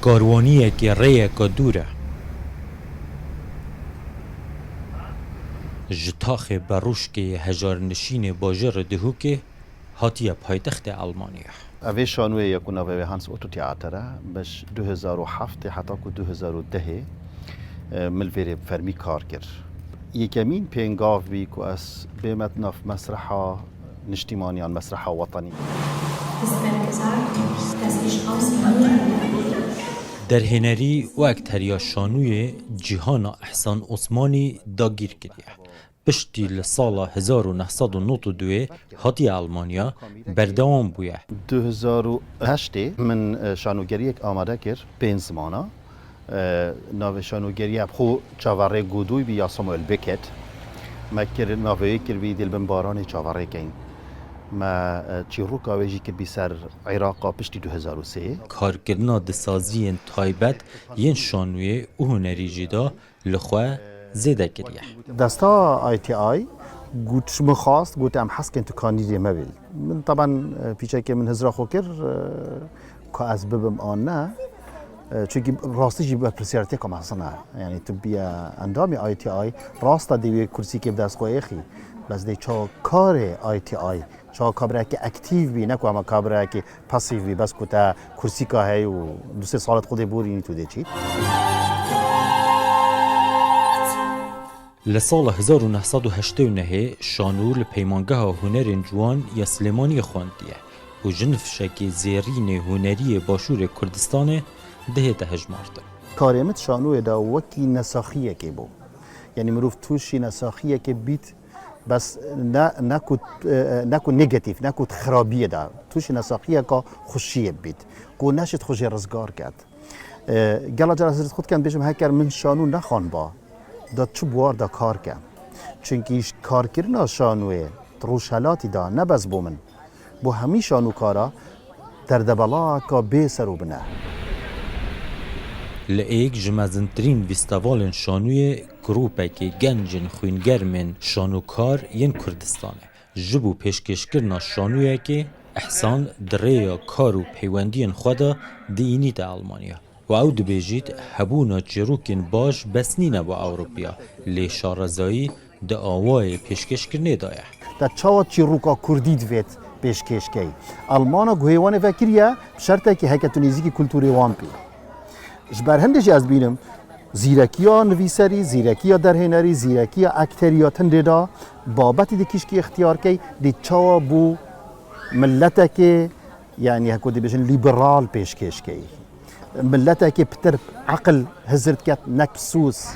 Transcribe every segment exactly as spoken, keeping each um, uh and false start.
Karwaniyekê rêyeke dûr e. Ji taxê berûşkê yê hejarnişînê bajêrê Dihokê hatiye paytextê Elmaniya. Ev ê şanoyê ye ku navê wê Hans Otto Theater e, bi ji du hezar û heftê heta ku du hezar û dehê, e, min li vê rê bi fermî kar kir. Yekemîn pêngav bî ku ez bême di nav mesreha niştîmaniyan, mesreha wetanî. Derhênerî û ekteriya şanûyê cîhana Ehsan Osmanî dagîr kiriye. Piştî li sala hezar û neh sed û nod û duyê hatiye Elmanya, berdewam bûye. Du hezar û heştê min, e, şanogeriyek amade kir, pênc zimana. E, navê şanogeriya bi xwe Çaverê Godoy bî ya Samuel Beckett. Me kir, navê wê kir bî Dilbin Baranê Çaverê Keyn. Me, e, çîroka wê jî kir bî ser Iraqa piştî du hezar û sê. Karkirina di saziyên taybet yên şanûyê û hunerî jî de li xwe zêde kiriye. Desta I T I got, ji min xwest, got, "Em hez dikin tu kanîrê me bî." Min teben, e, pîçekê min hizra xwe kir, e, ka ez bibim an ne. E, çunkî rastî jî berpirsiyariyeteka mezin e. Yanî tu bûye endamê I T I, rast e dê wê kursîkê bi dest xwe êxî. Bes dê çawa karê I T I, çawa kabreke aktîf bî, ne ku hema kabreke pasîf bî, bes ku te kursîka heye û du sê salet xwe dê borînî tu dê çît. Li sala hezar û neh sed û heştê û nehê şanû li Peymangeha Hunerên Ciwan ya Silêmaniyê xwendiye û ji nifşekê zêrînê hunerî yê Başûrê Kurdistanê dihête hejmartin. Karê min di şanûyê de wekî nesaxiyekê bû. Yanî mirov tûşî nesaxiyekê bît, bes ne, ne ku, e, ne ku negatîf, ne ku di xirabiyê de, tûşî nesaxiyeka xweşiyê bît, ku neşit xwe jê rizgar ket. E, gela cara ez xwe dikem bêjim, heker min şanû nexanba, da çi buwar da kar ke? Çunkî ji karkirina şanûyê di rojhelatî de ne bes bo min, bo hemî şanûkara derdebelaka bê ser û bin e. Li êk ji mezintirîn fîstevalên şanûyê grûpekê gencên xwîngermên şanûkar yên Kurdistanê ji bo pêşkêşkirina şanûyekê Ehsan di rêya kar û peywendiyên xwe de diînîte Elmanya. Û ew dibêjît, hebûna çîrokên baş bes nîne bo Ewropiya, lê şarezayî di awayê pêşkêşkirinê de ye. Te çawa çîroka kurdî divêt pêşkêş key? Elmana guhê wan ê vekiriye, bi şertekî heke tu nêzîkî kultûrê wan bî. Ji ber hindê jî ez dibînim, zîrekiya nivîserî, zîrekiya derhênerî, zîrekiya ekterî ya tundê de babetî di kişkî ixtiyar key, dê çawa bo miletekê, yanî heko dibêjin lîberal pêşkêş key. Miletekê pitir eqil hizir diket, nek soz.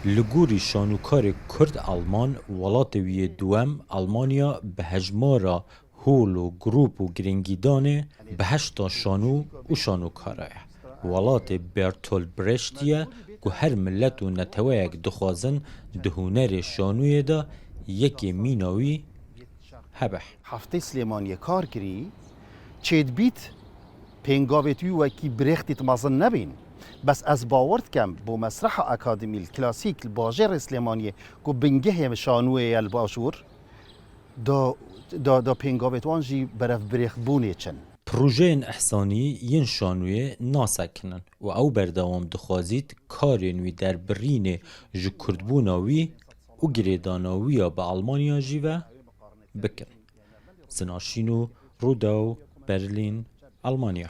Li gorî şanûkarê kurd Alman, welatê wî yê duwem, Almanya, bi hejmara hol û grûp û girîngîdanê bi heşta şanû û şanûkara ye. Welatê Bertolt Brecht ye ku her milet û neteweyek dixwazin di hunerê şanûyê de yekê mîna wî hebe. Heftê Silêmaniyê kar kirî, çêdibît pêngavêt wî wekî Brêxtî di mezin nebîn. Bes ez bawer dikem bo mesreha akademî li klasîk li bajêrê Silêmaniyê ku bingehê şanûyê ye li başûr, da, da, da pêngavêt wan jî berev Brêxtbûnê çin. Projeyên Ehsanî yên şanûyê nasekinin û ew berdewam dixwazît karên wî derbirînê ji kurdbûna wî û girêdana wî ya bi Almanya jî ve bikin. Zinaşîno, Rûdaw, Berlîn, Almanya.